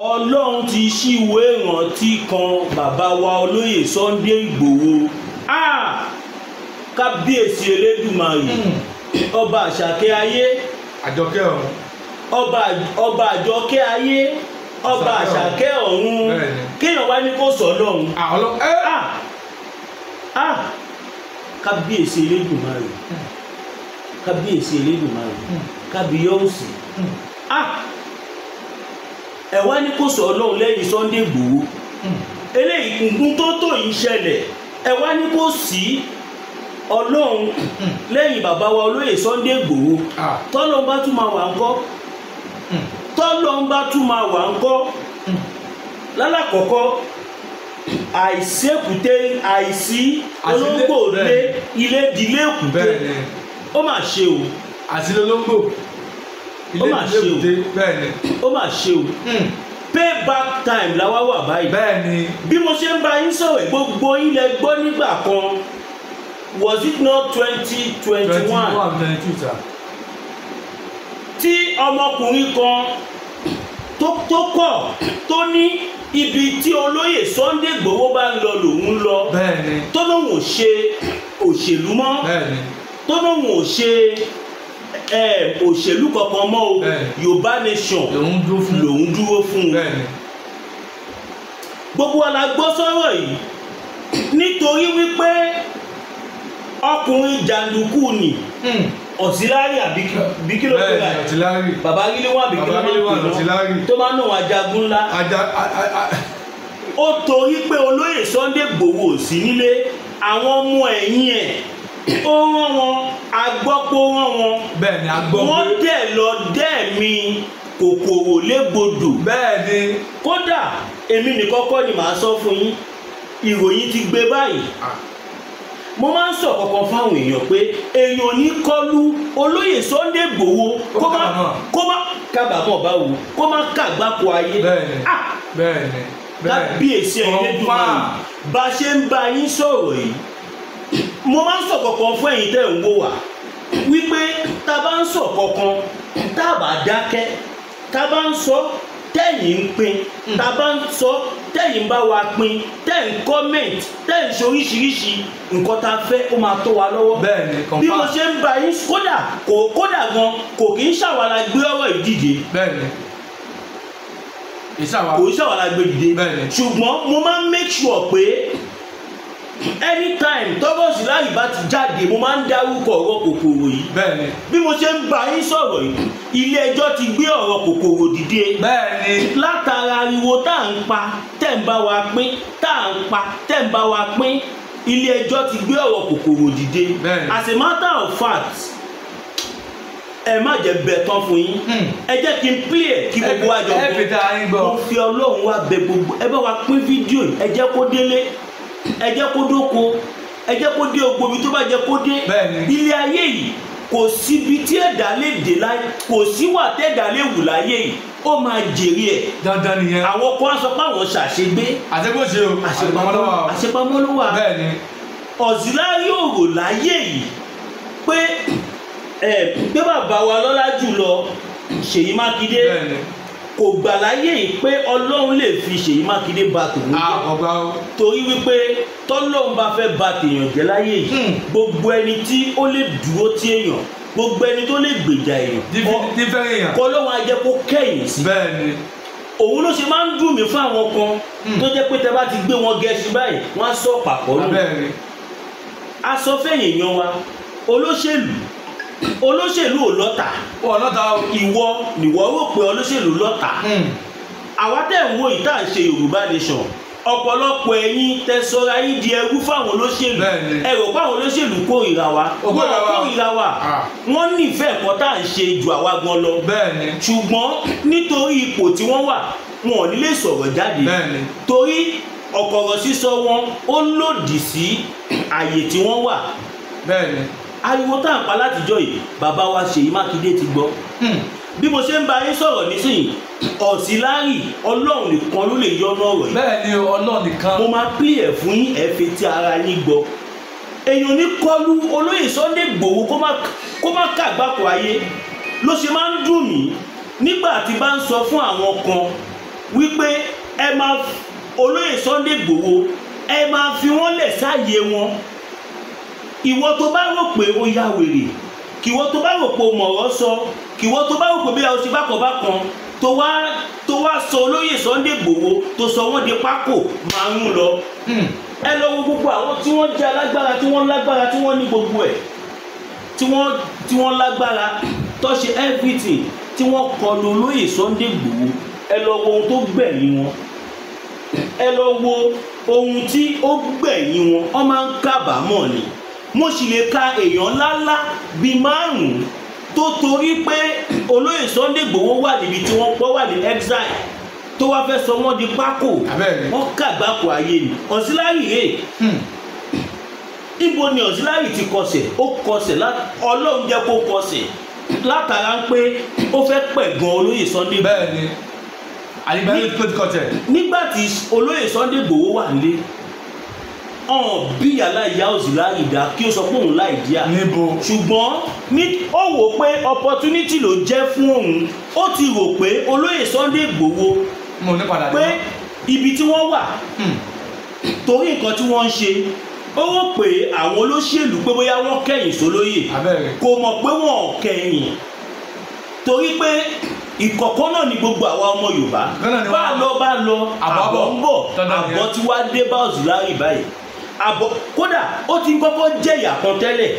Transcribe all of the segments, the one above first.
Ọlọ́run ti ṣíwèé ìrántí kan bàbá wa olóyè Sunday Igboho. Kábíyèsí Elédùmarè, ọba àṣàkẹ́ ayé, àjọkẹ́ ọ̀run, ọba àjọkẹ́ ayé, ọba àṣàkẹ́ ọ̀run, kéèyàn wá ní kó sọ lọ́hùn. Kábíyèsí Elédùmarè, kábíyèsí Elédùmarè, kábíyọ̀sì. Ẹ wá ní kó sọ Ọlọ́run lẹ́yìn Sunday Igboho. Eléyìí nǹkan tó tó yìí ṣẹlẹ̀, ẹ wá ní kó sí Ọlọ́run lẹ́yìn bàbá wa olóyè Sunday Igboho. Tọ́lọ́n bá tún máa wà ńkọ́, tọ́lọ́n bá tún máa wà ńkọ́. Lálàkọ́kọ́, àìsèkúté, àìsí olóńgbò lé ilé dilé èkúté, ó mà ṣe o. Àti olóńgbò ó mà ṣe o, ó mà ṣe o. Payback time la wá wà báyìí. Bẹ́ẹ̀ni. Bí mo ṣe ń bá yín sọ̀rọ̀, gbogbo yín lẹ gbọ́ nígbà kan. Was it not 2021? Tí ọmọkùnrin kan tó kọ̀ tó ní ibi tí olóyè Sunday Igboho bá ń lọ lòun lọ. Bẹ́ẹ̀ni. Tó lóun ò ṣe òṣèlú mọ́. Bẹ́ẹ̀ni. Tó lóun ò ṣe òṣèlú kankan mọ́ o. Yorùbá nation lòun dúró fún un. Gbogbo wa la gbọ́ sọ̀rọ̀ yìí nítorí wípé ọkùnrin jàǹdùkú ni Ọ̀sílárì àbí kí ló pè é, bàbá Ríléwọ̀n àbí kí ló máa ń pè é, tó máa ń nà wọn ajagun ńlá. Ó torí pé olóyè Sunday Igboho ò sí nílé, àwọn ọmọ ẹ̀yìn ẹ̀ ó rán wọn, agbọ́pọ̀ rán wọn. Bẹ́ẹ̀ni, agbọ́ pé wọ́n dẹ̀ lọ dẹ́ẹ̀mí kòkòrò légbodò. Bẹ́ẹ̀ni. Kódà èmi nìkan kọ́ ni màá sọ fún yín, ìròyìn ti gbé báyìí. Mo máa ń sọ kankan fáwọn èèyàn pé èèyàn ò ní kọlu olóyè Sunday Igboho kó má kábàámọ̀ báwo, kó má kàgbákò ayé. Bẹ́ẹ̀ni, bẹ́ẹ̀ni, kábíyèsí Elédùmarè, bá a ṣe ń bá yín sọ̀rọ̀ yìí, mo máa ń sọ kankan fún ẹ̀yin tẹ́ ń wò wá wípé tá a bá ń sọ kankan, tá a bá dákẹ́, tá a bá ń sọ tẹ́yìn ń pín, tá a bá ń sọ tẹ́yìn bá wa pín, tẹ́ ń comment, tẹ́ ń ṣe oríṣiríṣi nǹkan tá a fẹ́, ó máa tó wa lọ́wọ́. Bẹ́ẹ̀ni, bí mo ṣe ń bá yín, kódà gan kò kì í ṣàwàlà gbé ọ̀rọ̀ ìdíje. Bẹ́ẹ̀ni, kò í ṣàwàlà gbé dìde. Bẹ́ẹ̀ni, ṣùgbọ́n mo máa ń make sure pé anytime tọ́rọ̀ Ọ̀sílárì bá ti jáde, mo máa ń dárúkọ ọ̀rọ̀ kòkòrò yìí. Bẹ́ẹ̀ni. Bí mo ṣe ń bá yín sọ̀rọ̀ yìí, ilé ẹjọ́ ti gbé ọ̀rọ̀ kòkòrò dìde. Bẹ́ẹ̀ni. Látara ariwo tá à ń pa tẹ́ ń bá wa pín, tá à ń pa tẹ́ ń bá wa pín, ilé ẹjọ́ ti gbé ọ̀rọ̀ kòkòrò dìde. Bẹ́ẹ̀ni. As a matter of fact, ẹ má jẹ́ bẹ̀ tán fún yín. Ẹ jẹ́ kí n play ẹ̀ kí gbogbo wa jọ gbọ́. Mo fi Ọlọ́run wá bẹ̀ gbogbo, ẹ bá wa pín fídíò yìí, ẹ jẹ́ kó délé, ẹ jẹ́ kó dóko, ẹ jẹ́ kó dé ogbomi tó bá jẹ́ kó dé. Ilé ayé yìí kò síbi tí ẹ̀dá lè dé láyé, kò síwà tẹ̀dá lè wù láyé yìí, ó máa jèrè ẹ̀. Dandan nìyẹn. Àwọn kan sọ pé àwọn ṣàṣegbé. Àṣegbóṣe o, àṣepamọ́ ló wà. Bẹ́ẹ̀ni. Ọ̀sílárì òrò láyé yìí pé pé bàbá wa lọ́lá jùlọ Ṣèyí Mákindé kò gbà láyé yìí pé Ọlọ́run lè fi Ṣèyí Mákindé ba tòun jẹ́. Torí wípé tọ́lọ́run bá fẹ́ ba tèèyàn jẹ́ láyé yìí, gbogbo ẹni tí ó lè dúró tí èèyàn, gbogbo ẹni tó lè gbèjà èèyàn, kọ́lọ́run á jẹ́ kó kẹ́yìn sí. Bẹ́ẹ̀ni. Òun ló ṣe máa ń dùn mí fún àwọn kan tó jẹ́ pé tẹ bá ti gbé wọn gẹ̀ẹ́sì báyìí, wọ́n á sọ pàpọ̀ nù. A sọ fẹ́yìn èèyàn wa, olóṣèlú ò lọ́tà. Ìwọ nìwọ rò pé olóṣèlú lọ́tà. Àwa tẹ̀ ń wo ìta ṣe Yorùbá nation, ọ̀pọ̀lọpọ̀ ẹ̀yin tẹ sọra yín di ẹrú fáwọn olóṣèlú. Ẹ rò pé àwọn olóṣèlú kórìíra wa, wọ́n kórìíra wa, wọ́n nífẹ̀ẹ́ nǹkan tá à ń ṣe ju àwa gan lọ. Ṣùgbọ́n nítorí ipò tí wọ́n wà, wọn ò ní lè sọ̀rọ̀ jáde. Torí ọ̀kọ̀rọ̀ sísọ wọn ó lòdì sí àyè tí wọ́n wà. Ariwo tá à ń pa látijọ́ yìí, bàbá wa Ṣèyí Mákindé ti gbọ́. Bí mo ṣe ń bá yín sọ̀rọ̀ nísìnyí, Ọ̀sílárì Ọlọ́run nìkan ló lè yọ́nú ọ̀rọ̀ yìí. Bẹ́ẹ̀ni, Ọlọ́run nìkan. Mo máa pín ẹ̀ fún yín, ẹ fi ti ara yín gbọ́. Èèyàn ní kọlu olóyè Sunday Igboho kó má kàgbákò ayé. Ló ṣe máa ń dùn mí nígbà tí bá ń sọ fún àwọn kan wípé ẹ máa olóyè Sunday Igboho ẹ máa fi wọ́n lẹ̀ sáàyè wọn. Ìwọ tó bá rò pé ó ya wèrè, kìwọ tó bá rò pé ó mọ̀ọ́rọ̀ sọ, kìwọ tó bá rò pé bí a ṣe bákanbákan tó wá sọ olóyè Sunday Igboho tó sọ wọ́n di pákó máa ń lọ. Ẹ lọ wo gbogbo àwọn tí wọ́n jẹ́ alágbára, tí wọ́n lágbára, tí wọ́n ní gbogbo ẹ̀, tí wọ́n lágbára tó ṣe everything, tí wọ́n kọlu olóyè Sunday Igboho. Ẹ lọ wo ohun tó gbẹ̀yìn wọn, ẹ lọ wo ohun tí ó gbẹ̀yìn wọn. Wọ́n máa ń kábàámọ̀ ni. Mo sì lè ka èèyàn ńláńlá bíi 5 tó torí pé olóyè Sunday Igboho wà níbi tí wọ́n pọ̀ wà ní exile tó wá fẹ́ sọ wọ́n di pákó, wọ́n kàgbákò ayé ni. Auxiliary rè, ibo ni Auxiliary ti kọsẹ̀? Ó kọsẹ̀, Ọlọ́run jẹ́ kó kọsẹ̀ látara ń pé ó fẹ́ pẹ̀gàn olóyè Sunday Igboho. Bẹ́ẹ̀ ni, nígbà tí olóyè Sunday Igboho wà nílé, bí yàrá ìyá Auxiliary dá kí ó sọ pé òun láì díà. Ṣùgbọ́n ó wò pé opportunity ló jẹ́ fún òun. Ó ti rò pé olóyè Sunday Igboho pé ibi tí wọ́n wà torí nǹkan tí wọ́n ń ṣe, ó rò pé àwọn olóṣèlú pé bóyá wọ́n kẹ̀yìn sólóyè, kò mọ̀ pé wọ́n ò kẹ̀yìn, torí pé ìkọ̀kọ̀ náà ni gbogbo àwa ọmọ Yorùbá bá lọ bá lọ àbọ̀ ń bọ̀, àbọ̀ tí wàá dé bá Auxiliary báyìí. Àbọ̀ kódà ó ti kọ́kọ́ jẹ̀yà kan tẹ́lẹ̀,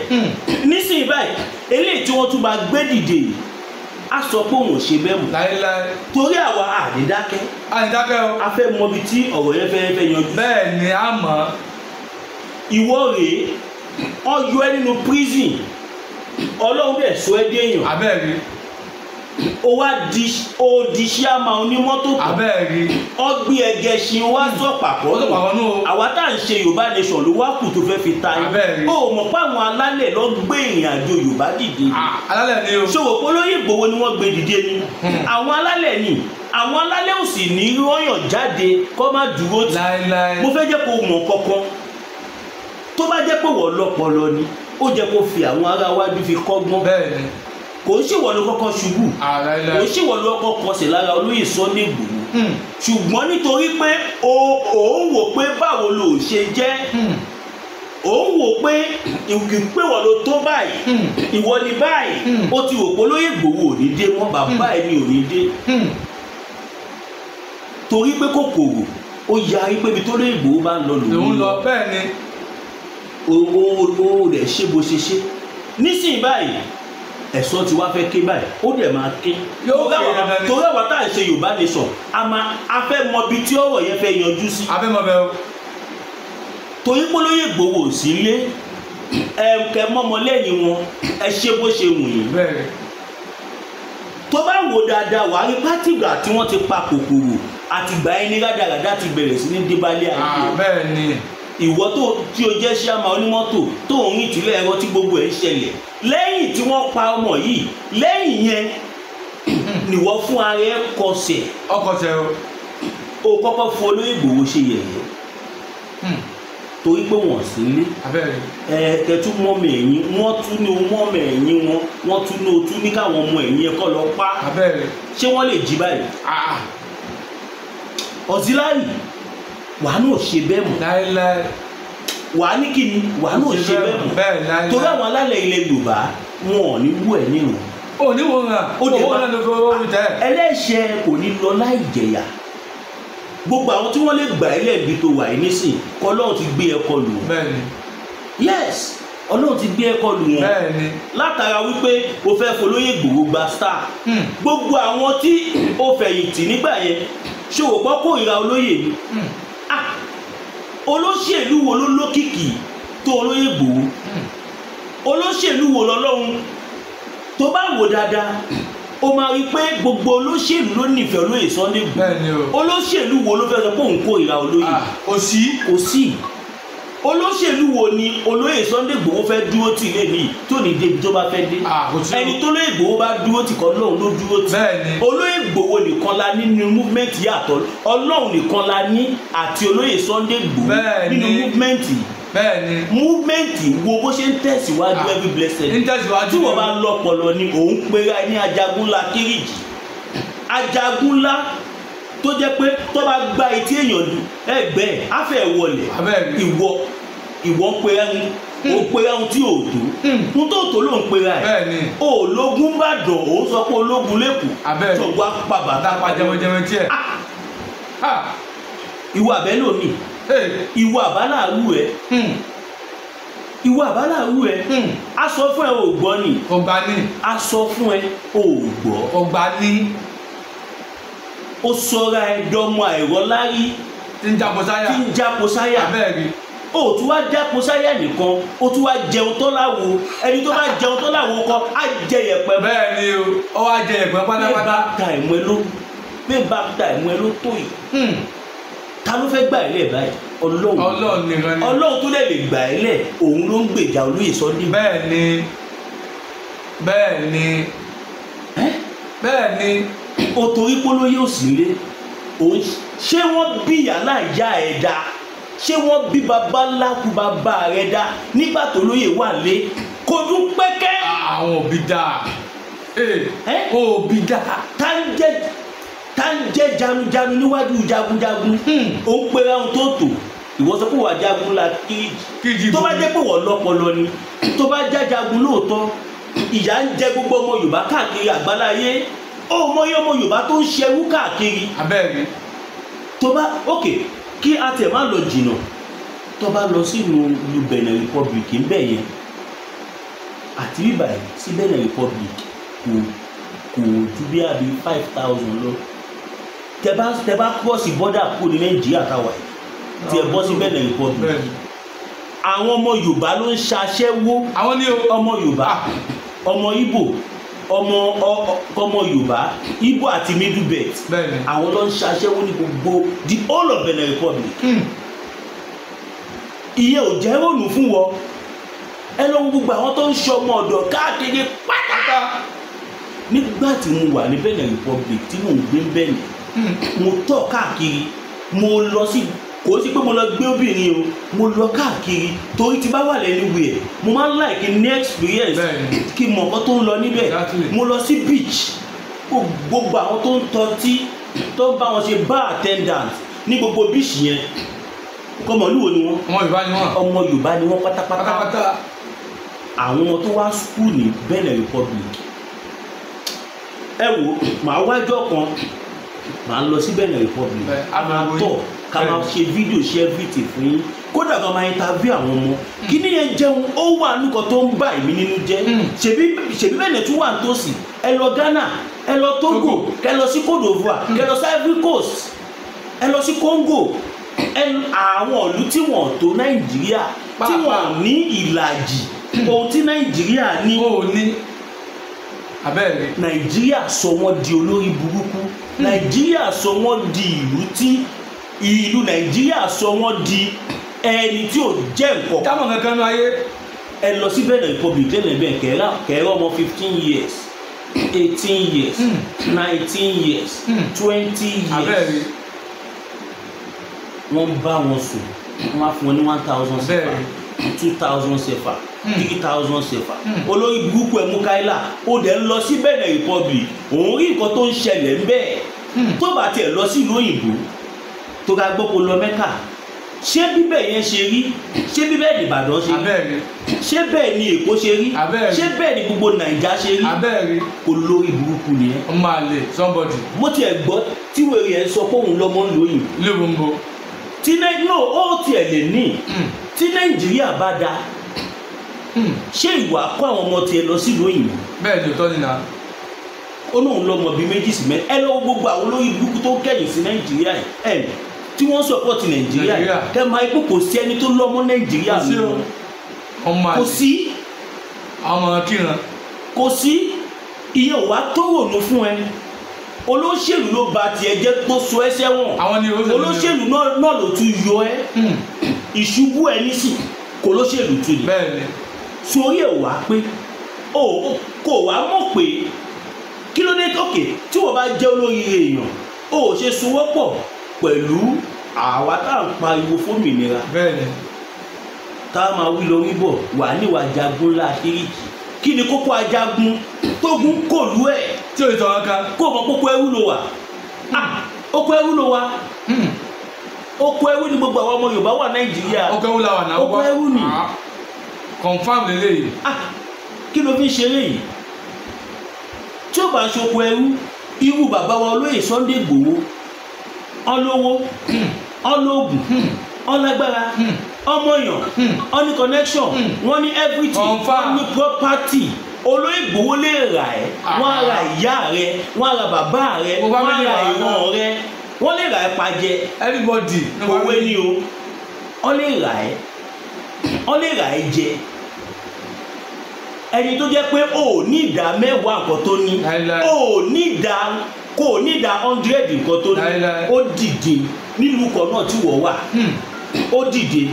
nísìnyí báyìí eléyìí tí wọ́n tún máa gbé dìde á sọ pé òun ò ṣe bẹ́ẹ̀ mọ́, torí àwa ànídákẹ́, a fẹ́ mọ ibi tí ọ̀rọ̀ yẹn fẹ́ yanjú. Bẹ́ẹ̀ ni a mọ̀. Ìwọ rèé, ọyọ ẹ nínú prison, Ọlọ́run dẹ̀ sọ ẹ́ déèyàn. Abẹ́rẹ́ ó wá di ṣíàmà onímọ́tò kan, ọgbìn ẹgẹṣin wá sọ pàpọ̀ nù. Àwa tá à ń ṣe Yorùbá Nation ló wá kù tó fẹ́ fi ta yín. Ó mọ̀ pé àwọn alálẹ̀ lọ gbé ìrìn àjò Yorùbá dìde. Ṣòwò pé olóyè Igboho ni wọ́n gbé dìde ni? Àwọn alálẹ̀ ni. Àwọn alálẹ̀ ò sì ní rọ́yàn jáde kó má dúró tì. Mo fẹ́ jẹ́ kó mọ̀ kankan, tó bá jẹ́ pé wọ́n lọ́pọlọ ni, ó jẹ́ kó fi àwọn ará wájú fi kọ́gbọ́n. Kò ń ṣèwọ ló kọ́kọ́ ṣubú, kò ń ṣèwọ ló kọ́kọ́ kọsẹ̀ lára olóyè Sunday Igboho. Ṣùgbọ́n nítorí pé ó ń wò pé báwo ló ṣe jẹ́, ó ń wò pé ìpè wọ́n ló tó báyìí, ìwọ ni báyìí, ó ti wò pé olóyè Igboho ò ní dé mọ́, bàbá ẹ̀ ni ò ní dé, torí pé kòkòrò ó yarí pé ibi tó lóyè Igboho bá ń lọ lòun lọ. Bẹ́ẹ̀ ni ó rẹ̀ ṣe bó ṣe ṣe nísìnyí báyìí. Ẹ̀sọ́ tí wàá fẹ́ ké báyìí, ó dẹ̀ máa ké. Torí àwa tá à ń ṣe Yorùbá Nation, a fẹ́ mọ ibi tí ọ̀rọ̀ yẹn fẹ́ yanjú sí. A fẹ́ mọ bẹ́ẹ̀ o. Torí pé olóyè Igboho ò sí lé, ẹ kẹ mọ́mọ lẹ́yìn wọn, ẹ ṣe bó ṣe wù yín. Tó bá wò dáadáa, wàá rí pátìgbà tí wọ́n ti pa kòkòrò àtìgbà ẹni rádaràdá ti bẹ̀rẹ̀ sí ní débálẹ̀ ayé. Bẹ́ẹ̀ ni. Ìwọ tó tí o jẹ́ ṣíàmà onímọ́tò tó ń rìn tìlẹ̀ ẹ̀rọ tí gbogbo ẹ̀ ń ṣẹlẹ̀ lẹ́yìn tí wọ́n pa ọmọ yìí, lẹ́yìn yẹn nìwọ fún ara ẹ kọsẹ̀. Ọkọsẹ̀ o. O kọ́kọ́ fún olóyè Igboho ṣe yẹ̀yẹ́ torí pé wọ́n sí ilé. Ẹ kẹtù mọ́mọ ẹ̀yìn wọ́n tún ní mọ́mọ ẹ̀yìn wọn, wọ́n tún ní o tún ní káwọn ọmọ ẹ̀yìn ẹ kọ́ lọ pa. Ṣé wọ́n lè jí báyìí? Auxiliary wàá náà ṣe bẹ́ẹ̀ mọ́. Wàá ní kí ni wàá náà ṣe bẹ́ẹ̀ mọ́, torí àwọn alálẹ̀ ilẹ̀ Yorùbá wọn ò ní wú ẹ̀ nírun. Ò ní wọ́n rà owó náà ló fọwọ́ wí tẹ́. Ẹlẹ́ṣẹ̀ kò ní lọ láì jẹ̀yà. Gbogbo àwọn tí wọ́n lè gbà ẹ́ lẹ́bi tó wà yìí nísìn, kọ́ Ọlọ́run ti gbé ẹ kọlù wọn. Bẹ́ẹ̀ni. Yes, Ọlọ́run ti gbé ẹ kọlù wọn. Bẹ́ẹ̀ni. Látara wípé o fẹ́ folóyè Igboho gba star. Gbogbo àwọn tí o fẹ̀yìntì nígbà yẹn, ṣòwò pọ́ kórìíra olóyè ni. Olóṣèlú wo ló lókìkí tó olóyè Igboho? Olóṣèlú wo lọ́lọ́run? Tó bá wò dáadáa, ó máa rí pé gbogbo olóṣèlú ló nífẹ̀ẹ́ olóyè Sunday Igboho. Olóṣèlú wo ló fẹ́ sọ pé òun kórìíra olóyè? Kò sí. Kò sí. Olóṣèlú wo ni olóyè Sunday Igboho fẹ́ dúró tì lé ní tó ní débi tó bá fẹ́ dé? Ẹni tó lóyè Igboho bá dúró tì kọ́ lóun ló dúró tì. Olóyè Igboho nìkan la ní nínú movement yàtọ̀, Ọlọ́run nìkan la ní àti olóyè Sunday Igboho nínú movement. Movement wo bó ṣe ń tẹ̀síwájú every blessed tí wọ́n bá lọ́pọlọ ni òun pera ní Ajagunlá Kiriji. Ajagunlá tó jẹ́ pé tó bá gba etí èèyàn dùn ẹgbẹ́ á fẹ́ wọlé. Ìwọ ìwọ ń pera ń ó pera ohun tí ò tó, ohun tó tó ló ń pera ẹ̀. Ológun bá dùn ó sọ pé ológun lẹ́kọ̀ọ́ tó wá pa bàtà pa jẹmọjẹmọ tiẹ̀. Ìwọ àbẹ́ lómi, ìwọ àbáláàrú ẹ, ìwọ àbáláàrú ẹ. A sọ fún ẹ ò gbọ́ ni. Ọgbà ni. A sọ fún ẹ ò gbọ́. Ọgbà ni. Ó sọra ẹ dọmọ àìrọ́lárí tí ń jápo sáyà, tí ń jápo sáyà. Abẹ́rẹ́ ó tún wá jápo sáyà nìkan, ó tún wá jẹun tó láwo. Ẹni tó bá jẹun tó láwo kọ á jẹ yẹ̀pẹ̀. Bẹ́ẹ̀ ni o, ó wá jẹ yẹ̀pẹ̀ pátápátá. Bẹ́ẹ̀ bá ta ẹ̀mú ẹ ló tó yìí. Ta ló fẹ́ gbà ẹ́ lẹ̀ báyìí? Ọlọ́run. Ọlọ́run nìkan ni. Ọlọ́run tó lè lè gbà ẹ́ lẹ̀, òun ló ń gbèjà olóyè Sunday. Bẹ́ẹ̀ ni, bẹ́ẹ̀ ni, bẹ́ẹ̀ ni. O torí polóyè òsì lé, òun ṣé wọ́n bí yàrá ìyá ẹ̀ dá? Ṣé wọ́n bí baba ńlá kú bàbá rẹ̀ dá nígbà tó lóye wà lé? Kò dún pẹ́kẹ́. Àwọn òbí dá. Òbí dá. Tá ń jẹ́ jagunjagun níwájú jagunjagun. Ó ń pera ohun tó tò. Ìwọ sọ pé wà jagun la kíjì. Tó bá jẹ́ pé wọ́n lọ́pọlọ ni, tó bá já jagun lóòótọ́, ìyà ń jẹ gbogbo ọmọ Yorùbá káàkiri àgbáláyé. Ó mọyé ọmọ Yorùbá tó ń ṣerú káàkiri. Abẹ́rẹ́. Tó bá ókè kí a tẹ̀ má lọ jìnnà, tó bá lọ sínú ìlú Benin Republic ń bẹ̀ yẹn, àti bíbà yìí sí Benin Republic kò ju bí àbí 5,000 lọ. Tẹ bá cross border kúrò ní Nàìjíríà táwa yìí, tí ẹ bọ́ sí Benin Republic, àwọn ọmọ Yorùbá ló ń ṣaṣẹ́wó. Àwọn ní o. Ọmọ Yorùbá, ọmọ Ìgbò, ọmọ Yorùbá, Ìgbò àti Middle Belt, àwọn ló ń ṣaṣẹ́wó ní gbogbo the whole of Benin Republic. Ìyẹn ò jẹ́ rònú fún wọn. Ẹ lọ wo gbogbo àwọn tó ń ṣe ọmọ ọ̀dọ̀ káàkiri pátá. Nígbà tí mo wà ní Benin Republic tí mò ń gbé Benin, mo tọ̀ káàkiri, mo lọ sí, kò sí pé mo lọ gbé obìnrin o, mo lọ káàkiri torí tí bá wà lẹ́nu wẹ̀ mo máa ń like ní experience kí n mọ̀ nǹkan tó ń lọ níbẹ̀. Mo lọ sí beach, gbogbo àwọn tó ń tọ́tí tó ń bá wọn ṣe bar attendant ní gbogbo beach yẹn, kọmọlúwo ni wọ́n. Ọmọ Yorùbá ni wọ́n. Ọmọ Yorùbá ni wọ́n pátápátá. Àwọn ọmọ tó wá school ní Benin Republic, ẹ wo, màá wájọ́ kan màá lọ sí Benin Republic, a máa tọ̀ ká máa ṣe fídíò ṣe everything fún yín, kódà ká máa interview àwọn ọmọ. Kí ni yẹn jẹun ó wà nǹkan tó ń bà èmi nínú jẹ́. Ṣèbí Benin tún wà nítòsí. Ẹ lọ Ghana, ẹ lọ Togo, kẹ lọ sí Côte d'Ivoire, kẹ lọ sí Ivory Coast, ẹ lọ sí Congo. Àwọn ìlú tí wọ́n tó Nàìjíríà, tí wọ́n ní ìlàjì ohun tí Nàìjíríà ní. Abẹ́rẹ́. Nàìjíríà sọ wọ́n di olórí burúkú. Nàìjíríà sọ wọ́n di ìlú tí ìlú Nàìjíríà sọ wọ́n di ẹni tí ò jẹ́ nǹkan. Táwọn kankan ní ayé. Ẹ lọ sí Benin Republic lẹ́nu bẹ́ẹ̀ kẹ́rẹ́ ọmọ 15 years, 18 years, 19 years, 20 years. Abẹ́rẹ́. Wọ́n bá wọn sùn, wọ́n á fún wọn ní 1,000 sefa, 2,000 sefa, 3,000 sefa. Olórí burúkú ẹ Mukaila, ó dẹ̀ ń lọ sí Benin Republic, òun rí nǹkan tó ń ṣẹlẹ̀ ń bẹ́ẹ̀. Tó bá tiẹ̀ lọ sí ìlú òyìnbó, tó ká gbọ́ kó lọ Mẹ́kà, ṣé bíbẹ̀ yẹn ṣe rí? Ṣé bíbẹ̀ ní Ìbàdàn ṣe rí? Ṣé bẹ́ẹ̀ ni Èkó ṣe rí? Ṣé bẹ́ẹ̀ ni gbogbo Nàìjà ṣe rí? Kò lórí burúkú nìyẹn. Ọmọ àlè somebody. Mo tiẹ̀ gbọ́ tí wèrè ẹ̀ sọ pé òun lọ́mọ ń lóyìn. Lébombo. Tí ó tiẹ̀ lè ní tí Nàìjíríà bá da, ṣé ìwà kó àwọn ọmọ tiẹ̀ lọ sílùú òyìnbó? Bẹ́ẹ̀ ni òótọ́ nìyà. Ó lóun lọ́mọ bíi 2 sí 4. Ẹ lọ́wọ́ gbogbo àwọn olórí burúkú tó kẹ̀yìn sí Nàìjíríà ẹ̀ tí wọ́n sọ̀pọ̀tì Nàìjíríà kẹ́ máa ipò kò sí ẹni tó lọ́mọ Nàìjíríà lọ. Kò sí. Ọmọ kíran. Kò sí. Iye ò wá tó rònú fún ẹ. Olóṣèlú ló ba tiẹ̀ jẹ́ tó sọ ẹ́ sẹ́wọ̀n. Olóṣèlú náà ló tún yọ ẹ́. Ìṣubú ẹ nísìn kò lóṣèlú tún ni. Bẹ́ẹ̀ni. Sórí ẹ̀ wá pé kò wá mọ̀ pé kí ló dé òkè tí wọ́n bá jẹ́ olóríire èèyàn ó ṣe sowọ́pọ̀ pẹ̀lú àwa tá à ń pariwo fómìnira. Bẹ́ẹ̀ni. Ká máa wí lọ wíbọ̀ wà níwà jagun ńlá Kíríkì. Kí ni kókó ajagun tógun kò lú ẹ̀? Tí o sọ̀rọ̀ kan. Kó o mọ kókó ẹrú ló wà. Oko ẹrú ló wà. Oko ẹrú ni gbogbo àwọn ọmọ Yorùbá wà Nàìjíríà. Oko ẹrú la wà náà. Oko ẹrú ni. Confam lélẹ́yìí. Kí ló fi ń ṣeré yìí? Tí ó bá ń ṣoko ẹrú, irú bàbá wa olóyè Sunday Igboho, ọlọ́wọ́, ọlọ́ọ̀gùn, ọlágbára, ọmọyàn, ọní connection, wọ́n ní everything, wọ́n ní property. Olóyè Igboho lè rà ẹ́, wọ́n á ra ìyá rẹ, wọ́n á ra bàbá rẹ, wọ́n á ra ìran rẹ, wọ́n lè rà ẹ́ pajẹ. Everybody. Òwe ni o, wọ́n lè rà ẹ́, wọ́n lè rà ẹ́ jẹ. Ẹni tó jẹ́ pé o ní ìdá 10 nǹkan tó ní, o ní ìdá kò ní ìdá 100 nǹkan tó ní, ó dìde nílùú kan náà tí wọ́n wà, ó dìde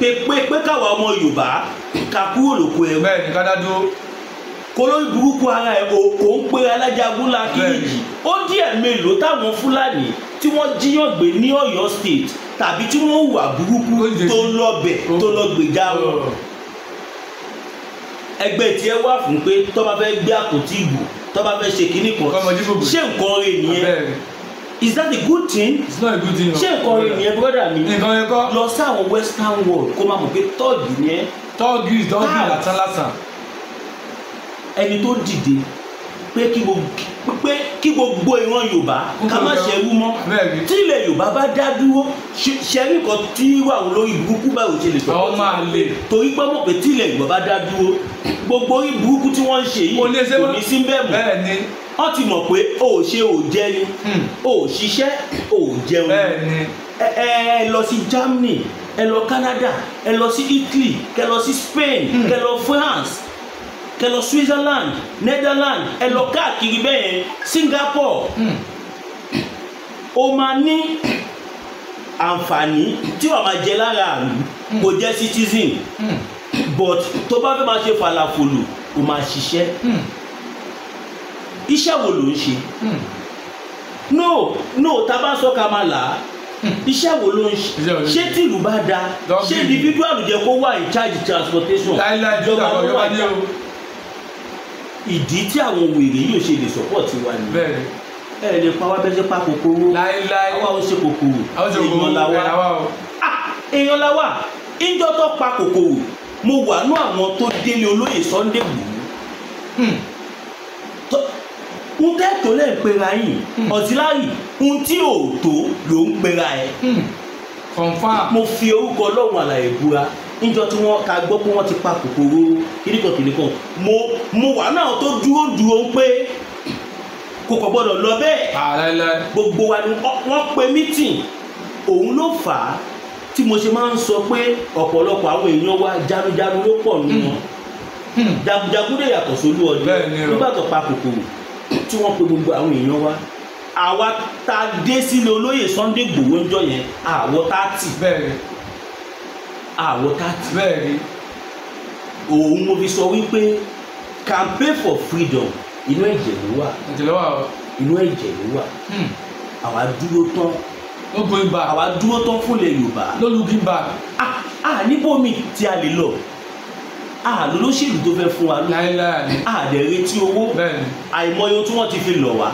pé káwa ọmọ Yorùbá ká kúrò lóko ẹrú. Bẹ́ẹ̀ni, ká dá dúró. Kó lórí burúkú ara ẹ̀ kò ń pe alájagun lákìlìjì. Ó díẹ̀ mélòó táwọn Fúlàní tí wọ́n jíyàn gbé ní Ọ̀yọ́ state tàbí tí wọ́n hùwà burúkú tó lọ bẹ̀ tó lọ gbèjà wọn. Ẹgbẹ́ tí ẹ wà fún pé tó bá fẹ́ gbé àpótí ìbò, tó bá fẹ́ ṣe kinní kan, ṣé nǹkan rẹ̀ nìyẹn? Is that a good thing? It's not a good thing. Ṣé nǹkan rẹ̀ nìyẹn, brother mi? Nǹkan yẹn kọ́. Lọ sí àwọn western world kó máa mọ̀ pé tọ́ọ̀gì ni ẹ́. Tọ́ọ̀gì lásán lásán. Ẹni tó dìde pé kí gbogbo ìran Yorùbá ká má ṣerú mọ́. Tí ilẹ̀ Yorùbá bá dá dúró, ṣẹ́rí kan tí wà lórí burúkú báwo ṣe lè sọ. Àwọn máa lè. Torí pé mọ̀ pé tí ilẹ̀ Yorùbá bá dá dúró, gbogbo orí burúkú tí wọ́n ń ṣe yìí kò ní sí bẹ́ẹ̀ mọ́. Bẹ́ẹ̀ni. Wọ́n ti mọ̀ pé o ò ṣe ò jẹ ni, o ò ṣiṣẹ́ ò jẹun. Bẹ́ẹ̀ni. Ẹ lọ sí Germany, ẹ lọ Canada, ẹ lọ sí Italy, kẹ lọ sí Spain, kẹ lọ France, kẹ lọ Switzerland, Netherlands, ẹ lọ káàkiri bẹ́ẹ̀, Singapore. O máa ní àǹfààní tí wàá máa jẹ lára àlù, kò jẹ́ citizen, but tó bá fẹ́ máa ṣe falafolo, o máa ṣiṣẹ́. Iṣẹ́ wo ló ń ṣe? No, tá a bá sọ ká máa là á. Iṣẹ́ wo ló ń ṣe? Ṣé tìlú bá da? Ṣé individual jẹ́ kó wà in charge transportation? Ìjọba ló wà ní o. Ìdí tí àwọn wèrè yóò ṣe lè support wa ni. Ẹ lè pa wá bẹ́ẹ̀ ṣe pa kòkòrò. Àwa ò ṣe kòkòrò. Èèyàn la wá. Èèyàn la wá. Ìjọ tó pa kòkòrò, mo wà nú àwọn tó délé olóyè Sunday Igboho. Ń tẹ́ tó lẹ́ ń pera yìí, Auxiliary, ń tí ò tó ló ń pera ẹ̀. Confirm. Mo fi orúkọ Ọlọ́run àlàyé búra níjọ́ tí wọ́n ká gbọ́ pé wọ́n ti pa kòkòrò kìnìkan kìnìkan. Mo wà náà tó dúró ń pé kò kò gbọ́dọ̀ lọ bẹ́ẹ̀. Gbogbo wa ni wọ́n pe meeting. Òun ló fà á tí mo ṣe máa ń sọ pé ọ̀pọ̀lọpọ̀ àwọn èèyàn wa jagunjagun ló pọ̀ nù wọn. Jagunjagun lè yàtọ̀ sólú ọdún nígbà tó pa kòkòrò tí wọ́n pe gbogbo àwọn èèyàn wa. Àwa tá a dé sílé olóyè Sunday Igboho ńjọ́ yẹn, àwọ̀ 30. Bẹ́ẹ̀ni. Àwọ̀ 30. Bẹ́ẹ̀ni. Òun mo fi sọ wípé campaign for freedom inú ẹ̀jẹ̀ ló wà. Ẹ̀jẹ̀ ló wà o. Inú ẹ̀jẹ̀ ló wà. Àwa dúró tán. No going back. Àwa dúró tán fúnlẹ̀ Yorùbá. No looking back. Níbo mi tí a lè lọ? Lolóṣèlú tó fẹ́ fún wa ló. Láíláí. Dẹ̀ retí owó. Bẹ́ẹ̀ni. Àìmọye tí wọ́n ti fi lọ̀ wá.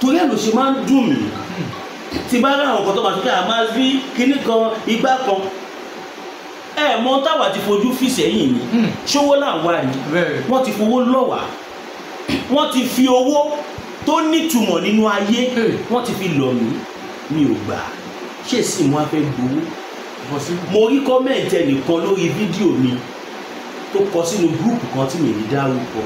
Torí ẹ̀ ló ṣe máa ń dùn mí. Tí bá rí àwọn kan tó máa sọ pé a máa rí kinní kan, igbá kan. Ẹ mọ táwa ti fojú fì sẹ́yìn ni. Ṣówó là ń wá ni. Wọ́n ti fowó lọ̀ wá. Wọ́n ti fi owó tó nítumọ̀ nínú ayé. Wọ́n ti fi lọ̀ mí. Mi ò gbà. Ṣé sì mo á fẹ́ gbowó? Mo rí kọ́mẹ̀ntì ẹnìkan lórí fídíò mi tó kọ sínú gúrùpù kan tí mi ní dárúkọ.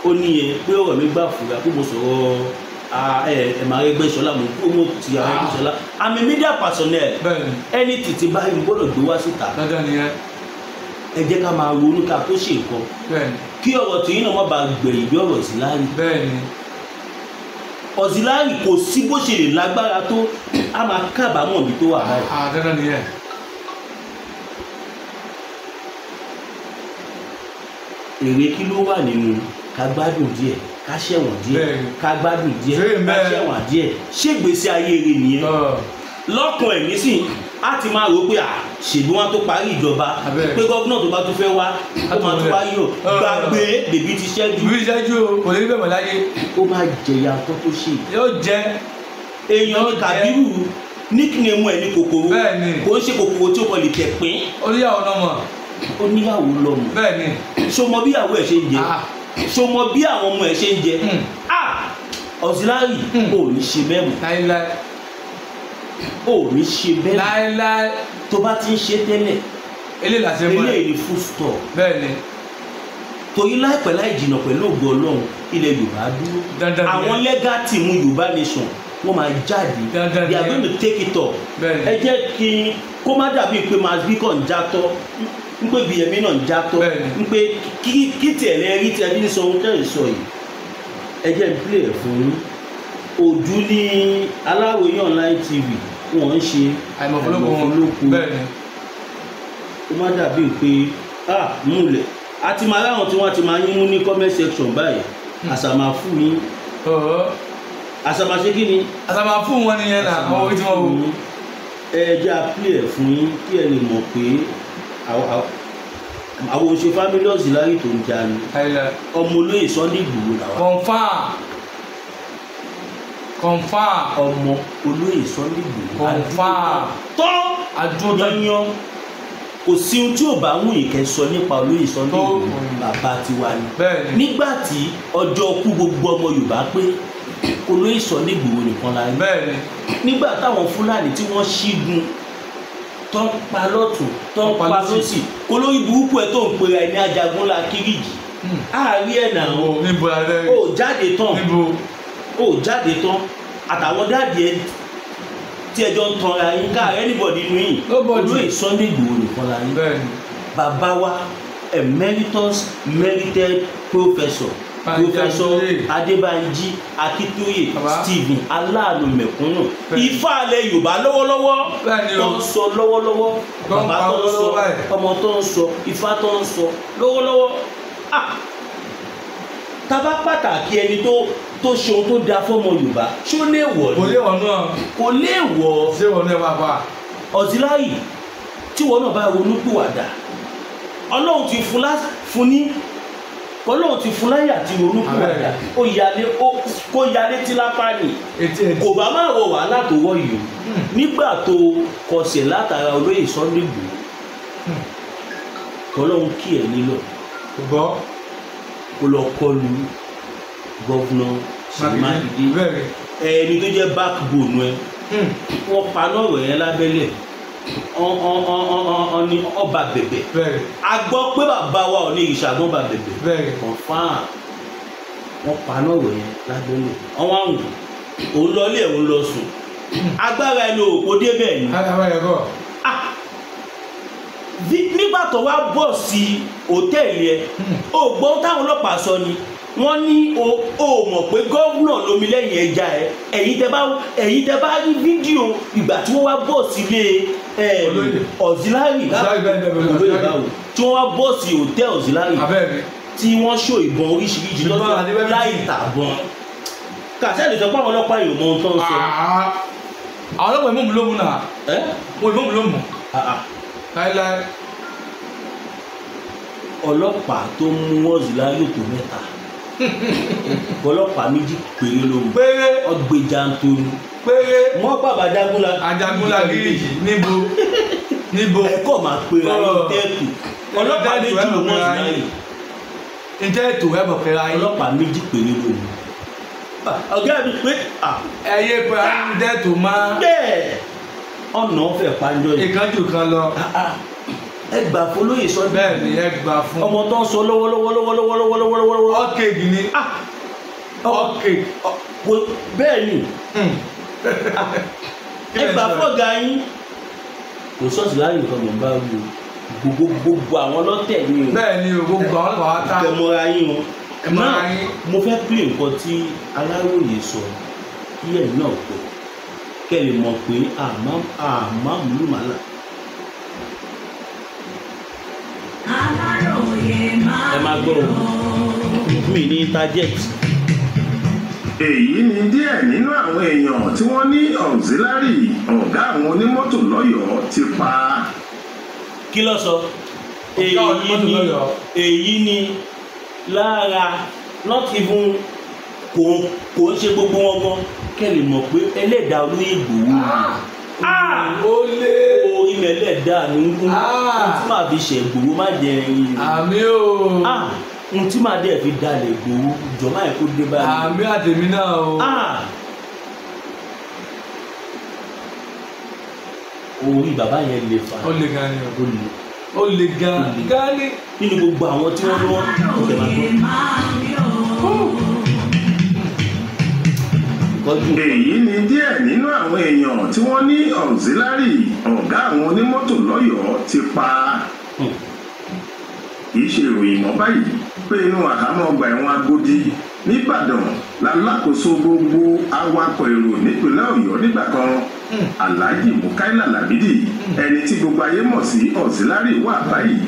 Ó ní yẹn pé ọ̀rọ̀ mi gbà fúra pé mo sọ̀rọ̀ ẹ̀mà Arẹ́gbẹ́ṣọlá, mo promote ti Arẹ́gbẹ́ṣọlá. I'm a media personnel. Ẹni tètè báyìí mo gbọ́dọ̀ gbé wá síta. Ẹ jẹ́ ká máa ronú ká tó ṣe nǹkan. Kí ọ̀rọ̀ tìyín náà má bàa gbẹ̀yìn bí ọ̀rọ̀ Auxiliary. Auxiliary kò sí bó ṣe lè lágbára tó, a máa kábàámọ̀ bí tó wà báyìí. Èrè kí ló wà nínú ká gbádùn díẹ̀, ká ṣẹ̀wọ̀n díẹ̀, ká gbádùn díẹ̀, ká ṣẹ̀wọ̀n díẹ̀? Ṣé ìgbésí ayé rẹ̀ nìyẹn? Lọ́kàn ẹ̀ nísìn, Á ti máa rò pé à ṣèlú wọn tó parí ìjọba, pé gómìnà tó bá tún fẹ́ wá ó máa tún wá yọ̀. Gbàgbé, bèbí ti ṣẹ́jú. Bèbí ṣẹ́jú o, kò lè rí bẹ́ẹ̀ mọ́ láyé. Ó máa jẹ̀yà tó tó ṣe. Yóò jẹ. Èèyàn ní Kàbírù, nickname ẹ̀ ní kòkòrò. Kò ń ṣe kòkòrò tí ó kọ lè tẹ̀ pín. Oníyàwó lọ́mọ. Oníyàwó lọ́mọ. Bẹ́ẹ̀ni. Ṣo mọ bí ìyàwó ẹ̀ ṣe ń jẹ? Ṣo mọ bí àwọn ọmọ ẹ̀ ṣe ń jẹ? Auxiliary ò ní ṣe bẹ́ẹ̀ mọ́. Láíláí. Ò ní ṣe bẹ́ẹ̀ mọ́. Láíláí. Tó bá ti ń ṣe tẹ́lẹ̀. Eléyìí làṣẹ mọ́ ẹ. Eléyìí ni full stop. Bẹ́ẹ̀ni. Torí láìpẹ́ láì jìnà pẹ̀lú ògo Ọlọ́run, ilẹ̀ Yorùbá dúró. Àwọn legal team Yorùbá nation wọ́n máa jáde. They are going to take it up. Ẹ jẹ́ kí kó má dàbí pé Masbi kàn ń jatọ́, ń pé Bíyẹmí náà ń jatọ́, ń pé kí tiẹ̀ lẹ rí tí ẹ fi ń sọ ohun tẹ́ ẹ̀ sọ yìí. Ẹ jẹ́ n play ẹ̀ fún yín. Òjú ní Aláròyé Online TV wọ́n ń ṣe àìmọ̀fólókun. Ó má dàbí pé múlẹ̀ a ti máa ráwọn tí wọ́n ti máa yín mú ní comment section báyìí. Àṣà máa fún yín. Àṣà máa ṣe kí ni? Àṣà máa fún wọn nìyẹn náà, àwọn orí tí wọ́n wò. Ẹ jẹ́ a play ẹ̀ fún yín kí ẹ lè mọ̀ pé àwọn oṣù family auxiliary tó ń jà ní ọmọ olóyè Sunday Igboho làwọn. Confirm. Confirm. Ọmọ olóyè Sunday Igboho. Confirm. Tọ́ àdúró kò sí ohun tí ò bá wù yín kẹ́ sọ nípa olóyè Sunday Igboho, bàbá tiwa ni. Nígbà tí ọjọ́ kú gbogbo ọmọ Yorùbá pé olóyè Sunday Igboho nìkan la rí. Nígbà táwọn Fúlàní tí wọ́n ṣígun tó ń pa lọ́tún tó ń pa lọ́sì, olórí burúkú ẹ̀ tó ń pera ẹni Ajagunlá Kiriji àárí ẹ̀ náà ó jáde tán, ó jáde tán àtàwọn dáàdì ẹ tí ẹjọ́ ń tanra yín káàárẹ̀ anybody nínú yìí, olóyè Sunday Igboho nìkan la rí. Bàbá wa emeritus merited professor Adébánjí Akíntóyè Stephen aláàánú mẹ̀kúnnù, Ifá alẹ́ Yorùbá lọ́wọ́lọ́wọ́ tó ń sọ lọ́wọ́lọ́wọ́, bàbá tó ń sọ, ọmọ tó ń sọ, Ifá tó ń sọ lọ́wọ́lọ́wọ́. Tàbá pàtàkì ẹni tó ṣe ohun tó da fọ́mọ Yorùbá, ṣó lè wọ̀ ni? Kò lè wọ̀ náà. Kò lè wọ̀. Ṣé wọ̀ náà wà wà? Auxiliary tí wọn náà bá ronú pìwàdà, Ọlọ́run ti fún ní Ọlọ́run ti fún láyà tí ronú pìwàdà, ó yalé kó yalé tí lápá ni kò bá má wọ wàhálà tó wọ̀ yìí o. Nígbà tó kọsẹ̀ látara olóyè Sunday Igboho, Ọlọ́run kí ẹ nílò kó lọ kọlu gọ́vnà Ṣèyí Mákindé, ẹni tó jẹ́ backbone ẹ, wọ́n paná ọ̀rọ̀ yẹn lábẹ́lẹ̀, ní ọba bẹ̀bẹ̀. A gbọ́ pé bàbá wa ò ní ìṣàgbọ́n bà bẹ̀bẹ̀ confirm, wọ́n paná ọ̀rọ̀ yẹn lábẹ́lẹ̀, ọwọ́n àwọn òun lọ ilé òun lọ sùn, agbára ẹni òkò débẹ̀ ni. Nígbà tó wá bọ̀ sí hòtẹ́ẹ̀lì ẹ, ó gbọ́ táwọn ọlọ́pàá sọ ni, wọ́n ní o mọ̀ pé gómìnà lomi lẹ́yìn ẹja ẹ. Ẹ̀yin tẹ bá rí fídíò ìgbà tí wọ́n wá bọ̀ sílé auxiliary tí wọ́n wá bọ̀ sí hòtẹ́ẹ̀lì auxiliary tí wọ́n ṣó ìbọn oríṣiríṣi lọ́sọ̀ láì tàbọn. Kàṣẹ́ lè sọ pé àwọn ọlọ́pàá yóò mọ ohun tó ń sọ. Àwọn ọlọ́pàá ìmọ̀mù ló mú náà. Wọ́n ìmọ̀mù ló mú. Láíláí. Ọlọ́pàá tó mú auxiliary tó mẹ́ta, ọlọ́pàá méjì péré ló mú, ọgbẹ́jà ń tóru péré. Wọ́n bàbá Ajagunlá Ajagunlá Kiriji níbo níbo ẹ̀kọ́ máa pera ní tẹ́ẹ̀tù. Ọlọ́pàá méjì ló mú auxiliary tẹ́ẹ̀tù ẹ̀bọ̀ pera yín. Ọlọ́pàá méjì péré ló mú. Ọ̀gá mi pé ẹyẹ pera ní tẹ́ẹ̀tù máa bẹ́ẹ̀ ọ̀nà ọ̀fẹ́ panjọ yìí ìkánjú kan lọ. Ẹ gbà fún olóyè Sunday. Bẹ́ẹ̀ ni ẹ gbà fún. Ọmọ tó ń sọ lọ́wọ́lọ́wọ́lọ́wọ́lọ́wọ́lọ́wọ́. Ọ̀kẹ́gì ni. Ọ̀kẹ́gì. Bẹ́ẹ̀ ni ẹ gbà fọ́gà yín. Kò sọ́ọ̀sì láàyè nǹkan mọ̀ ń bá wí o, gbogbo àwọn ọlọ́tẹ̀ ni o. Bẹ́ẹ̀ ni o, gbogbo àwọn ọlọ́pàá wa ta. Kẹmọ́ra yín o. Kẹmọ́ra yín. Mo fẹ́ pè nǹkan tí Aláròyé sọ kí ẹ̀yin náà gbọ́, kẹ́ lè mọ̀ pé àmọ́ múlùmálà. Ẹ máa gbọ́ o, mi ní interject. Èyí ni díẹ̀ nínú àwọn èèyàn tí wọ́n ní Auxiliary ọ̀gá àwọn onímọ́tò lọ́yọ̀ọ́ ti pa. Kí ló sọ? Èyí ni lára, not even kò ń ṣe gbogbo wọn gan, kẹ́ lè mọ̀ pé ẹlẹ́dàá Olóyè Ìgbòho ni. Ó lé orí mi ẹlẹ́dàá mi ń kún tí màá fi ṣe Ìgbòho má jẹ ẹyin. Àmín o. Ohun tí màá dẹ̀ fi dalẹ̀ Ìgbòho jọ máa yẹ kó dé báyìí. Àmín àtẹ̀mí náà o. Orí bàbá yẹn lè fà. Ó le gan ni o. Ó le gan gan ni. Nínú gbogbo àwọn tí wọ́n lọ́wọ́ kò tẹ̀ máa gbọ́. Èyí ni díẹ̀ nínú àwọn èèyàn tí wọ́n ní Auxiliary ọ̀gá àwọn onímọ́tò lọ́yọ̀ọ́ ti pa. Kì í ṣe ìròyìn mọ́ báyìí pé inú àhámọ́ ọgbà ẹ̀wọ̀n Agodi nìbàdàn lálákòóso gbogbo awakọ̀ èrò nípìnlẹ̀ Ọ̀yọ́ nígbà kan, Alhaji Mukaila Lamidi, ẹni tí gbogbo ayé mọ̀ sí Auxiliary wà báyìí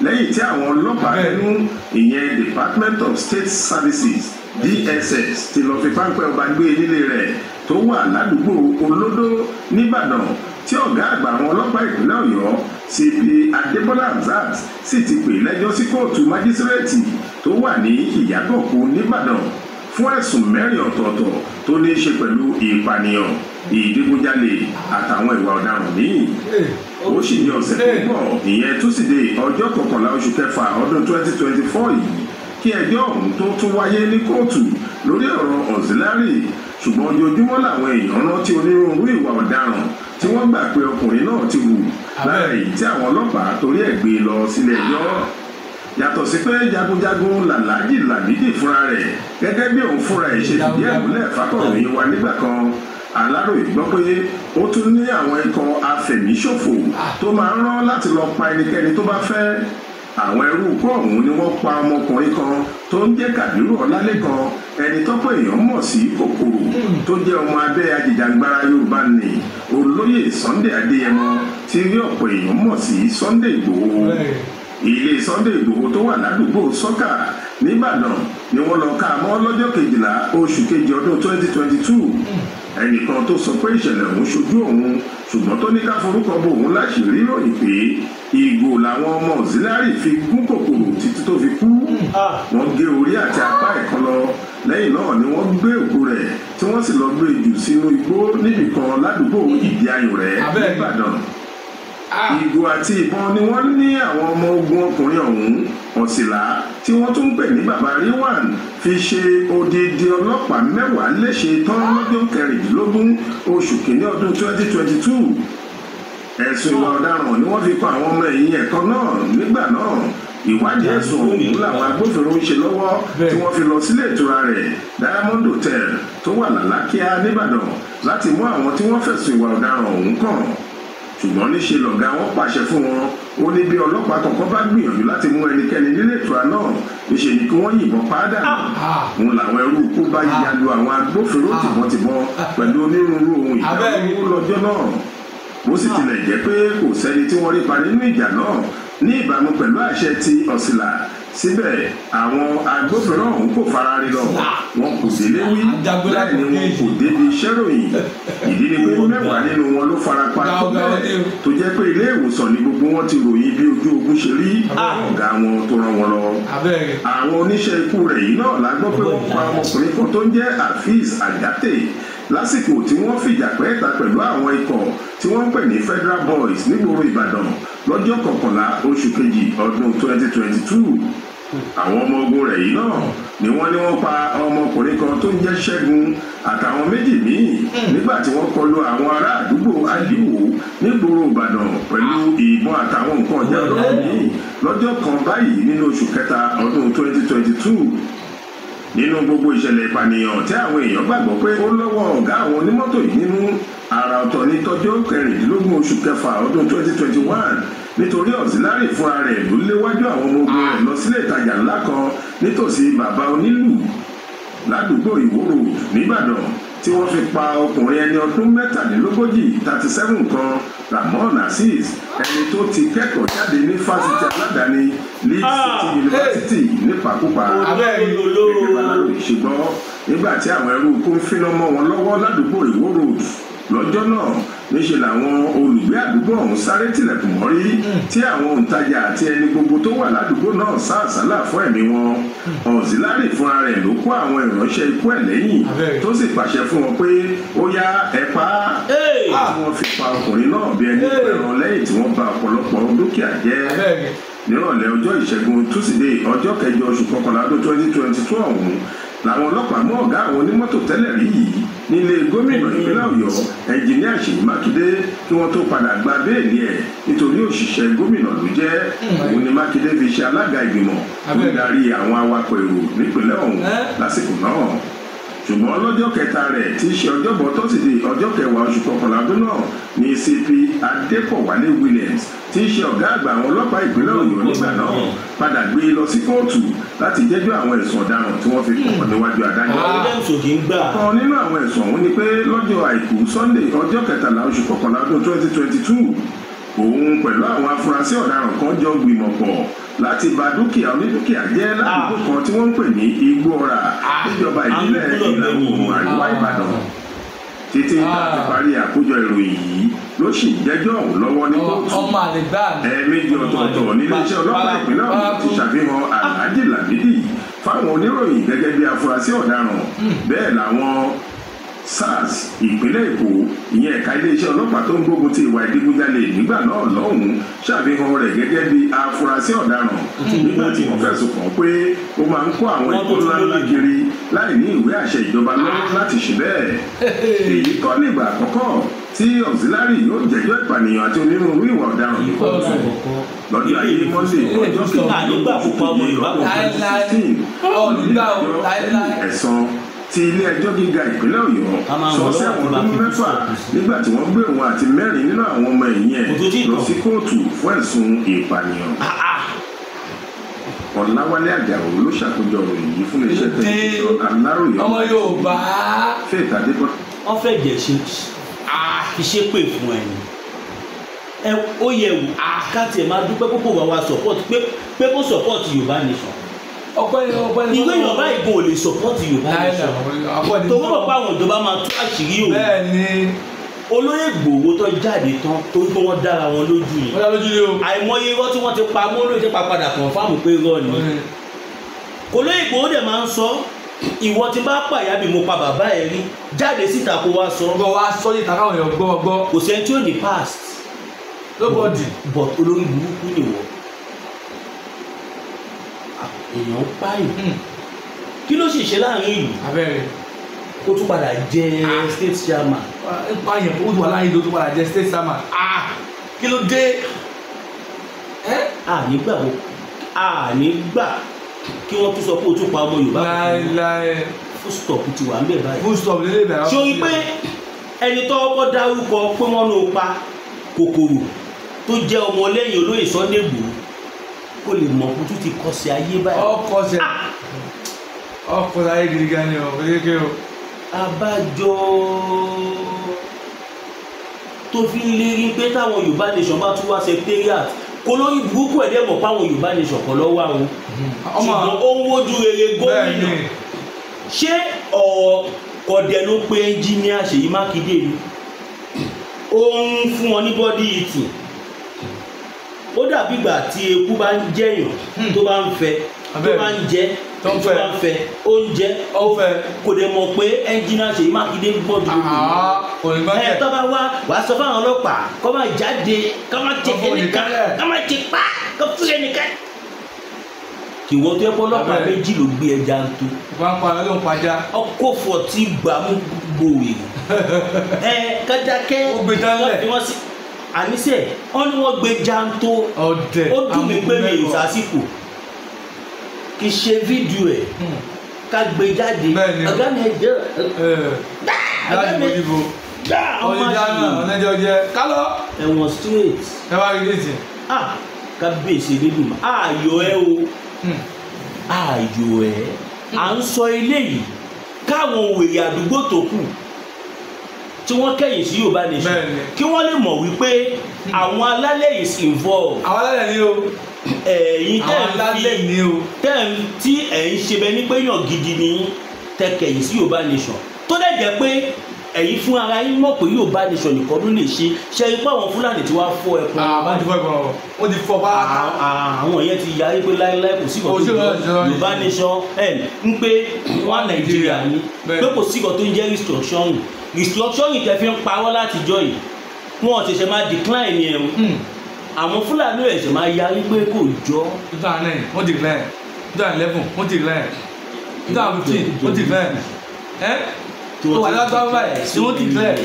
lẹ́yìn tí àwọn ọlọ́pàá ẹnu ìyẹn Department of State Services DSS ti lọ fi páńpẹ́ ọba gbé nílé rẹ̀ tó wà ládùúgbò Olódó nìbàdàn, tí ọ̀gá àgbà àwọn ọlọ́pàá ìpínlẹ̀ Ọ̀yọ́ CP Adébọ́lá Hamzat sì ti pè lẹ́jọ́ sí kóòtù májísírẹ́ẹ̀tì tó wà ní Ìyágànkú nìbàdàn fún ẹ̀sùn 4 ọ̀tọ̀ọ̀tọ̀ tó ní í ṣe pẹ̀lú ìpànìyàn, ìdígunjalè àtàwọn ìwà ọ̀daràn míì. Ó sì ní ọ̀sẹ̀ tó ń bọ̀, ìyẹn túsídẹ̀ẹ́ ọjọ́ kọkànlá oṣù kẹfà ọdún 2024 yìí, kí ẹjọ́ ọ̀hún tó tún wáyé ní kóòtù lórí ọ̀rọ̀ Auxiliary. Ṣùgbọ́n ojoojúmọ́ làwọn èèyàn rántí onírúurú ìwà ọ̀daràn tí wọ́n gbà pé ọkùnrin náà ti hù lára èyí tí àwọn ọlọ́pàá torí ẹ̀ gbé lọ sílé ẹjọ́. Yàtọ̀ sí pé jagunjagun Alhaji Lamidi fúnra rẹ̀ gẹ́gẹ́ bí òun fúnra ẹ̀ ṣe fìdí ẹ̀ múlẹ̀ fákọ̀ròyìn wa nígbà kan, Aláròyé gbọ́ pé ó tún ní àwọn ikọ̀ afẹ̀míṣòfò tó máa ń rán láti lọ pa ẹnikẹ́ni tó bá fẹ́. Àwọn ẹrú ikú ọ̀hún ni wọ́n pa ọmọkùnrin kan tó ń jẹ́ Kàbírù Ọlálékan, ẹni tọ́pọ̀ èèyàn mọ̀ sí Kòkòrò, tó jẹ́ ọmọ abẹ́ ajìjàgbara Yorùbá ní Olóyè Sunday Adéyẹmọ tí rí ọ̀pọ̀ èèyàn mọ̀ sí Sunday Ìgbòho. Ilé Sunday Ìgbòho tó wà ládùúgbò Sọ́kà nìbàdàn ni wọ́n lọ ká mọ́ lọ́jọ́ kejìlá oṣù kejì ọdún 2022. Ẹnìkan tó sọ pé ìṣẹ̀lẹ̀ ọ̀hún ṣojú òun, ṣùgbọ́n tó ní ká forúkọ bo òun láṣìírí ròyìn pé ìgò làwọn ọmọ Auxiliary fi gún Kòkòrò títí tó fi kú. Wọ́n gé orí àti apá ẹ̀kan lọ. Lẹ́yìn náà ni wọ́n gbé òkú rẹ̀ tí wọ́n sì lọ gbé jù sínú igbó níbìkan ládùúgbò Ìdí Ayùn rẹ̀ nìbàdàn. Ìgò àti ìbọn ni wọ́n ní àwọn ọmọ ogun ọkùnrin ọ̀hún Ọ̀sìlá tí wọ́n tún ń pè ní Bàbá Ríwàn fi ṣe odidi ọlọ́pàá 10 léṣe tán lọ́jọ́ kẹrìndínlógún oṣù kìíní ọdún 2022. Ẹ̀sùn ìwà ọ̀daràn ni wọ́n fi kan àwọn ọmọ ẹ̀yìn ẹ̀kọ́ náà nígbà náà. Ìwádìí ẹ̀sùn ọ̀hún làwọn agbófinró ń ṣe lọ́wọ́ tí wọ́n fi lọ sílé ìtura rẹ̀ Diamond Hotel tó wà Làlákíá nìbàdàn láti mú àwọn tí wọ́n fẹ̀sùn ìwà ọ̀daràn ọ̀hún kàn. Ṣùgbọ́n níṣe lọ̀gá wọn pàṣẹ fún wọn, ó ní bí ọlọ́pàá kankan bá gbìyànjú láti mú ẹnikẹ́ni nílé ìtura náà níṣe ni kí wọ́n yìnbọn padà. Òun làwọn ẹrú ikú bá ya lu àwọn agbófinró tìbọntìbọn pẹ̀lú onírúurú ohun ìjà olóró lọ́jọ́ náà. Bó sì tilẹ̀ jẹ́ pé kò sẹ́ni tí wọ́n rí pa nínú ìjà náà ní ìbámu pẹ̀lú àṣẹ ti Ọ̀sìlà, síbẹ̀ àwọn agbófinró ọ̀hún kò fara rí lọ, wọn kò délé wí, bẹ́ẹ̀ ni wọn kò débi iṣẹ́ ròyìn. Ìdí ni pé 10 nínú wọn ló fara pa tó bẹ́ẹ̀ tó jẹ́ pé ilé ìwòsàn ni gbogbo wọn ti ròyìn bí ojú ogun ṣe rí ọ̀gá wọn tó rán wọn lọ. Àwọn oníṣẹ́ ikú rẹ̀ yìí náà la gbọ́ pé wọ́n pa ọmọkùnrin kan tó ń jẹ́ Afeez Agate lásìkò tí wọ́n fìjà pẹ́ẹ́ta pẹ̀lú àwọn ikọ̀ tí wọ́n ń pè ní Federal Boys nígboro Ìbàdàn lọ́jọ́ kọkànlá oṣù kejì ọdún 2022. Àwọn ọmọ ogun rẹ̀ yìí náà ni wọ́n ní wọ́n pa ọmọkùnrin kan tó ń jẹ́ Ṣẹ́gun àtàwọn méjì míì nígbà tí wọ́n kọlu àwọn ará àdúgbò Àdìwò nígboro Ìbàdàn pẹ̀lú ìbọn àtàwọn nǹkan ọjà olóró míì lọ́jọ́ kan báyìí nínú oṣù kẹta ọdún 2022. Nínú gbogbo ìṣẹ̀lẹ̀ ìpànìyàn tí àwọn èèyàn gbàgbọ́ pé ó lọ́wọ́ ọ̀gá àwọn onímọ́tò yìí nínú, àrà ọ̀tọ̀ ní tọjọ́ kẹrìndínlógún oṣù kẹfà ọdún 2021, nítorí Auxiliary fúnra rẹ̀ ló léwájú àwọn ọmọ ogun rẹ̀ lọ sílé ìtajà ńlá kan nítòsí Bàbá Onílù ládùúgbò Ìwó Road nìbàdàn tí wọ́n fi pa ọkùnrin ẹni ọdún 37 37 kan, Ramon Azeez, ẹni tó ti kẹ́kọ̀ọ́ jáde ní fásitì aládàáni Leeds City University nípakúpa. Gẹ́gẹ́ bá Aláròyé ṣe gbọ́, Nígbà tí àwọn ẹrú ikú ń finá mọ́ wọn lọ́wọ́ ládùúgbò Ìwó Road lọ́jọ́ náà, níṣẹ́ làwọn olùgbé àdúgbò ọ̀hún sáré tilẹ̀kùn mọ́rí tí àwọn òǹtajà àti ẹni gbogbo tó wà ládùúgbò náà sá àsálà fún ẹ̀mí wọn. Auxiliary fúnra rẹ̀ ló kó àwọn ìránṣẹ́ ikú ẹ̀ lẹ́yìn tó sì pàṣẹ fún wọn pé ó yá ẹ pa á, tí wọ́n fi pa ọkùnrin náà bí ẹni pẹran lẹ́yìn tí wọ́n bà ọ̀pọ̀lọpọ̀ dúkìá jẹ́. Nírọ̀lẹ́ ọjọ́ ìṣẹ́gun túsídẹ̀ẹ́ ọjọ́ kẹjọ oṣù kọkànlá ọdún 2022 ọ̀hún làwọn ọlọ́pàá mú ọ̀gá àwọn onímọ́tò tẹ́lẹ̀ rí yìí nílé gómìnà ìpínlẹ̀ Ọ̀yọ́ ẹnjìníà Ṣèyí Mákindé kí wọ́n tó padà gba béèlì ẹ̀ nítorí òṣìṣẹ́ gómìnà ló jẹ́. Òun ni Mákindé fi ṣe alága ìgbìmọ̀ tó ń darí àwọn awakọ̀ èrò nípínlẹ̀ ọ̀hún lásìkò náà. Ṣùgbọ́n lọ́jọ́ kẹta rẹ̀ tí í ṣe ọjọ́bọ̀ tọ́sídẹ̀ẹ́ ọjọ́ kẹwàá oṣù kọkànlá ọdún náà ní CP Adépọ̀wálé Williams tí í ṣe ọ̀gá àgbà àwọn ọlọ́pàá ìpínlẹ̀ Ọ̀yọ́ nígbà náà padà gbé e lọ sí kóòtù láti jẹ́jọ́ àwọn ẹ̀sùn ọ̀daràn tí wọ́n fi kàn níwájú adájọ́. Ọ̀kan nínú àwọn ẹ̀sùn ọ̀hún ni pé lọ́jọ́ àìkú Sunday ọjọ́ kẹtàlá oṣù kọkànlá ọdún 2022 òun pẹ̀lú àwọn afurasí ọ̀daràn kan jọ gbìmọ̀ pọ̀ láti bà dúkìá onídúkìá jẹ́ ládùúgbò kan tí wọ́n ń pè ní Igbó Ọrà níjọba ìbílẹ̀ ìlà oòrùn àríwá Ìbàdàn. Títí tá a ti parí àkójọ ìròyìn yìí ló sì jẹ́jọ́ ọ̀hún lọ́wọ́ ní kóòtù. Ẹ̀ẹ̀mejì ọ̀tọ̀ọ̀tọ̀ níléeṣẹ́ ọlọ́pàá ìpínlẹ̀ Ọ̀yọ́ ti ṣàfihàn Alhaji Lamidi fáwọn oníròyìn gẹ́gẹ́ bí afurasí ọ̀daràn. Bẹ́ẹ̀ làwọn SARS ìpínlẹ̀ Èkó ìyẹn ẹ̀ka iléeṣẹ́ ọlọ́pàá tó ń gbógun ti ìwà ìdigunjalè nígbà náà lọ́hùn-ún ṣàfihàn rẹ̀ gẹ́gẹ́ bí afurasí ọ̀daràn nígbà tí wọ́n fẹ̀sùn kàn pé ó máa ń kó àwọn ikú ńláńlá kiri láì ní ìwé àṣẹ ìjọba lọ́wọ́ láti ṣe bẹ́ẹ̀. Èyí kọ́ nígbà àkọ́kọ́ tí Auxiliary yóò jẹ́jọ́ ìpànìyàn àti onírúurú ìwà ọ̀daràn ní kóòtù. Lọ́jọ́ ayé Monday ọjọ́ kejì ẹ̀sán ti ilé ẹjọ́ gíga ìpínlẹ̀ Ọ̀yọ́ sọ sẹ́wọ̀n ọdún 6 nígbà tí wọ́n gbé òun àti 4 nínú àwọn ọmọ ẹ̀yìn ẹ̀ lọ sí kóòtù fún ẹ̀sùn ìpànìyàn. Ọláwálé Àjàó ló ṣàkójọ ìròyìn yìí fún iléeṣẹ́ tẹlifíṣàn Aláròyé. Ọmọ Yorùbá Faith Adébọlá. Wọ́n fẹ́ jẹ́ ṣe fi ṣe pè fún ẹni ẹ ó yẹ wò káàtì ẹ̀ máa dúpẹ́ púpọ̀ wá wa support pé kó support Yorùbá nation. Ìwé Yorùbá ìbò ò lè support Yorùbá nation tó gbọ́dọ̀ pé àwọn ìjọba máa tú àṣírí òun. Olóyè Ìgbòho tó jáde tán tó ń pé wọ́n dára wọn lójú yìí àìmọye irọ́ tí wọ́n ti pa mọ́ lóye pa padà kọ̀ǹfàmù pé irọ́ ni. Olóyè Ìgbòho dẹ̀ máa ń sọ ìwọ tí bá pàyà bí mo pa bàbá ẹ rí jáde síta kó wá sọ. Kó wá sọ yìí tàkà òyìnbó gbọ́ gbọ́. Kò sẹ́ni tí ò ní past. Nobody. But olórí burúkú ni wọ́n. Èèyàn ń pààyàn. Kí ló sì ṣe láàrin ìlú? Abẹ́rẹ́. Ó tún padà jẹ state chairman. Ń pààyàn ó tún wà láàrin ìlú ó tún padà jẹ state chairman. Kí ló dé? Ànígbà wo? Ànígbà kí wọ́n tún sọ pé o tún pa ọmọ Yorùbá. Láíláí. Full stop ti wà ń bẹ̀ báyìí. Full stop lélẹ̀ ìbẹ̀rẹ̀. Ṣé o rí pé ẹni tó kọ́kọ́ dárúkọ pé wọ́n ló pa kòkòrò tó jẹ́ ọmọ lẹ́yìn olóyè Sunday Igboho kó lè mọ̀ kó tún ti kọsẹ̀ ayé báyìí. Ọkọsẹ̀ ọkọsẹ̀ ayé gidi gan ni o kékeré o. Abájọ tó fi ń lérí pé táwọn Yorùbá nation bá tún wá secretariat kó lórí burúkú ẹ̀dẹ́ mọ̀ páwọn Yorùbá nation kan lọ́wọ́ àwọn ṣùgbọ́n ó ń wojú rere gómìnà. Ṣé ọ̀kọ̀dẹ̀ ló pe ẹnjíníà Ṣèyí Mákindé ni ó ń fún wọn ní bọ́dí ìtì? Ó dàbí ìgbà tí eku bá ń jẹyàn tó bá ń fẹ́ tó bá ń jẹ tó bá ń fẹ́ ó ń jẹ kò dẹ̀ mọ̀ pé ẹnjíníà Ṣèyí Mákindé gbọ́ dúró ẹ tó bá wá wàá sọ fáwọn ọlọ́pàá kó máa jáde kó máa jẹ ẹnìkan kó máa jẹ pa kó fún ẹnìkan. Kì wọ́n tó yẹ kó ọlọ́pàá méjì ló gbé ẹja ń tó. Wọ́n pa ló ń pajá. Ọkọ̀ fọ̀tí gbàmú gbòòrè. Ẹ kájákẹ́ ó gbé dánlẹ̀. Wọ́n sí àníṣe wọ́n ní wọ́n gbé janto. Ọ̀dẹ̀ ó dùn mí pé mi ò sásìkò kì í ṣe fídíò ẹ̀ ká gbé jáde. Ọ̀gá mi ẹ̀ jẹ́ ọ̀gá mi gbá ọmọ àṣìlò ọ̀nẹ́jọ́ jẹ́ kálọ̀. Ẹ̀wọ̀n straight. Ẹ wá rí létí. Kábíyèsí lédùn ààyò ẹ o ààyò ẹ à ń sọ eléyìí káwọn wèrè àdúgbò tó kù tí wọ́n kẹ̀yìn sí Yorùbá nation kí wọ́n lè mọ̀ wípé àwọn alálẹ̀ is involved. Àwọn alálẹ̀ ni o. Ẹ̀yin tẹ́ ń fi tẹ́ ń tí ẹ̀ ń ṣe bẹ́ẹ̀ ni pé yàn gidi ni Tẹkẹ̀yìn sí Yorùbá nation, tó dẹ̀ jẹ́ pé ẹ̀yin fún ara yín mọ̀ pé Yorùbá nation nìkan ló lè ṣe. Ṣe ipá àwọn Fúlàní tí wàá fọ́ ẹkùn? Wọ́n ti fọ́ ẹkùn, wọ́n ti fọ́ pátá. Àwọn yẹn ti yarí pé láéláé kò sí ìkan tó ń jẹ́ Yorùbá nation, ẹ̀ ń pé wọ́n Nàìjíríà ni, pé kò sí ìkan tó ń jẹ́ restructuring. Restructuring tẹ fi ń parọ́ látijọ́ yìí, wọn ṣẹ̀ṣẹ̀ máa decline yẹn o. Àwọn Fúlàní ẹ̀ṣẹ̀ máa yarí pé kò jọ. 2009 wọ́n decline, 2011 wọ́n decline, 2015 wọ́n decline, ẹ́ tó wà lọ́dọ̀ báyìí tí wọ́n declare,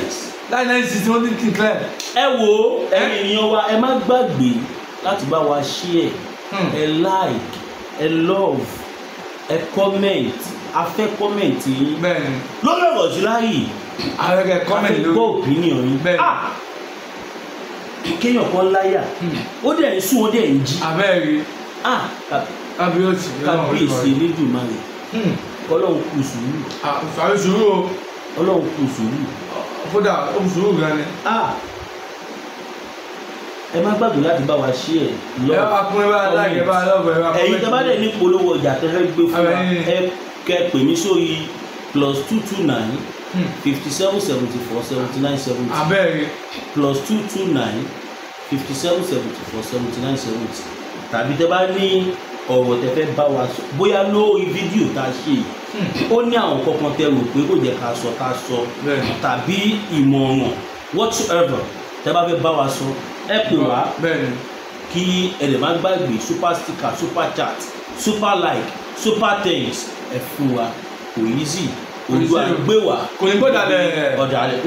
láì 1960 wọ́n ti declare. Ẹ wo ẹ̀yin ènìyàn wa, ẹ má gbàgbé láti bá wa share, ẹ like, ẹ love, ẹ comment. A fẹ́ comment yín lórí ọ̀rọ̀ July, a fẹ́ gbọ́ opinion yín. Kéèyàn kan láyà, ó dẹ̀ ń sùn, ó dẹ̀ ń jí. Abẹ́rẹ́ kábíyèsí Elédùmarè, Ọlọ́run kù sùúrù. Àfi sùúrù o. Ọlọ́run kù sùúrù. Kódà ó kù sùúrù gan ni. Ẹ má gbàgbé láti bá wa share, love, ẹ bá kún, ẹ bá like, ẹ bá love, ẹ bá comment. Ẹ̀yin tẹ́ bá dẹ̀ ní polówó ọjà tẹ́ fẹ́ gbé fún wa, ẹ kẹ́ pè mí sórí +229 57 74 79 70. Abẹ́rẹ́ +229 57 74 79 70. Tàbí tẹ́ bá ní ọ̀rọ̀ tẹ́ fẹ́ bá wa sọ, bóyá lórí fídíò tá a ṣe yìí, ó ní àwọn kankan tẹ́ rò pé kò jẹ́ ká sọ ká sọ, tàbí ìmọ̀ràn whatsoever tẹ́ bá fẹ́ bá wa sọ, ẹ pè wá. Kí ẹ lè má gbàgbé super sticker, super chat, super like, super thanks, ẹ fún wa. Kò easy, ojú àgbéwà kò ní gbọ́dọ̀ lẹ̀ ọ̀dàlẹ̀.